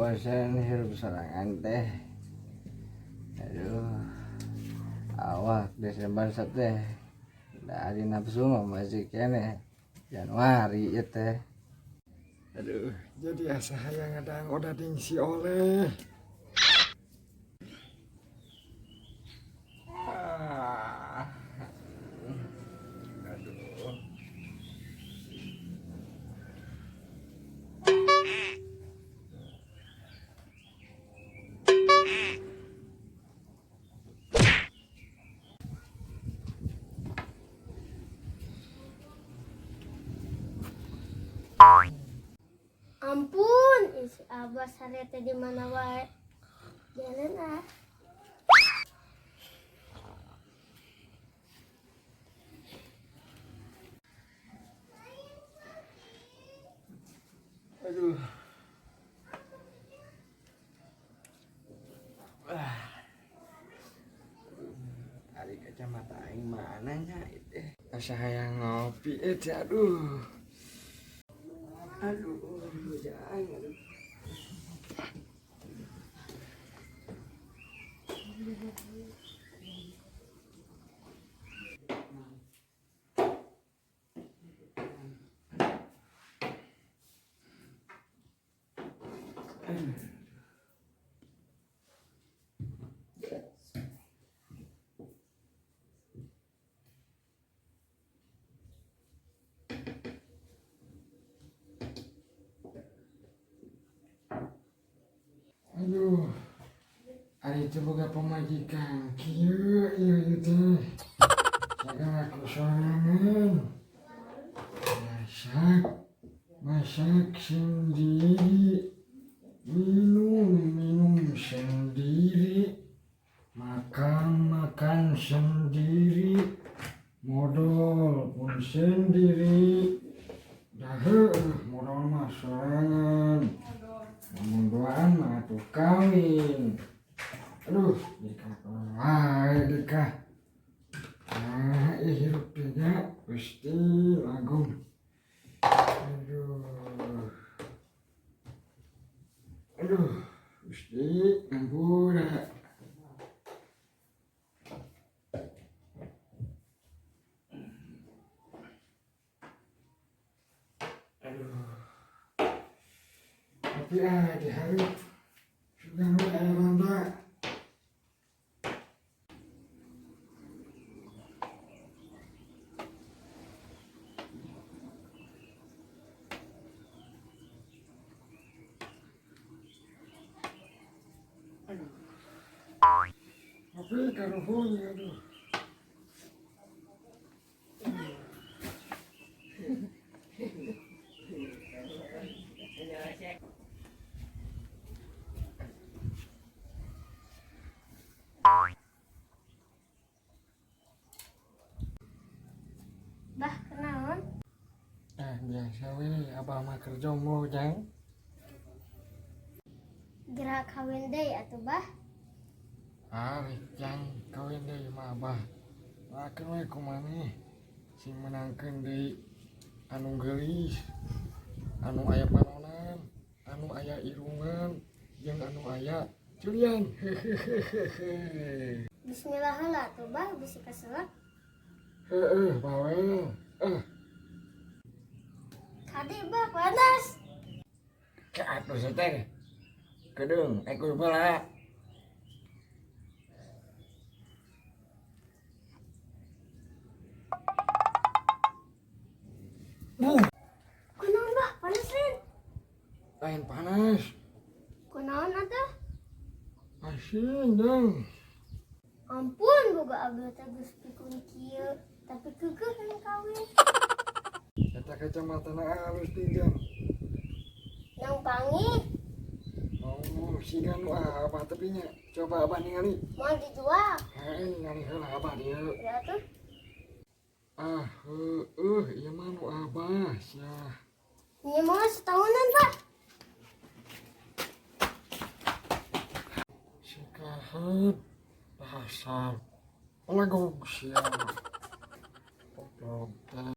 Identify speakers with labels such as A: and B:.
A: Bosen hirup sorangan teh. Aduh. Awak Desember teh. Dari nafsu mah masih keneh Januari ieu teh.
B: Aduh, jadi asa hayang ngadang odading si Oleh.
A: Ah. Aduh.
C: Ampun, isi Abah sarete di mana wae. Jalan ah.
A: Aduh. Ah. Ari kacamata aing mana nya itu?
B: Asa hayang ngopi teh, aduh.
A: Aduh, jangan aduh.
B: Aduh. Ari teu boga pamajikan kieu ieu ieu teh. Sagala ku sorangan. Masak, masak sendiri. Minum, minum sendiri. Makan, makan sendiri. Modol pun sendiri. Dah heueuh modol mah sorangan. Lamun duaan mah atuh kawin. Aduh, nikah wae nikah. Ah, ieu hirup teh nya Gusti Agung. Aduh. Aduh, Gusti ampura. Aduh. Tapi ah di hareup sugan we aya randa. Aduh. Tapi karuhun aduh.
C: Bah, kenaon?
B: Ah, biasa we abah mah keur jomblo, Jang.
C: Gerak kawin deui atuh, Bah.
B: Ari Jang kawin deui mah abah. Doakeun we ku maneh sing menangkeun deui anu geulis, anu aya panonan, anu aya irungan, jeung anu aya culian. Hehehehe.
C: Bismillah heula atuh, Bah, bisi keselak.
B: Heeh, bawel. Eh,
C: Kade, Bah, panas.
B: ke atuh teh. Kedeung, ekor bala. Buh,
C: Kunaon, Bah? Panas lain.
B: Lain panas.
C: Kunaon atuh?
B: Asin, Jang.
C: Ampun, boga abah teh geus pikun kieu, tapi keukeuh hayang kawin.
B: Eta kacamata na alus ting, Jang.
C: Nang panggih.
B: Oh, siga nu abah tapi nya. Coba abah ningali.
C: Mau dijual.
B: Heuh, ningali heula abah dieu.
C: Ya tuh.
B: Ah, heueuh, ieu mah nu abah sia.
C: Ini mau setahunan, Pak.
B: Si kahet dasar legog sia. Goblok teh.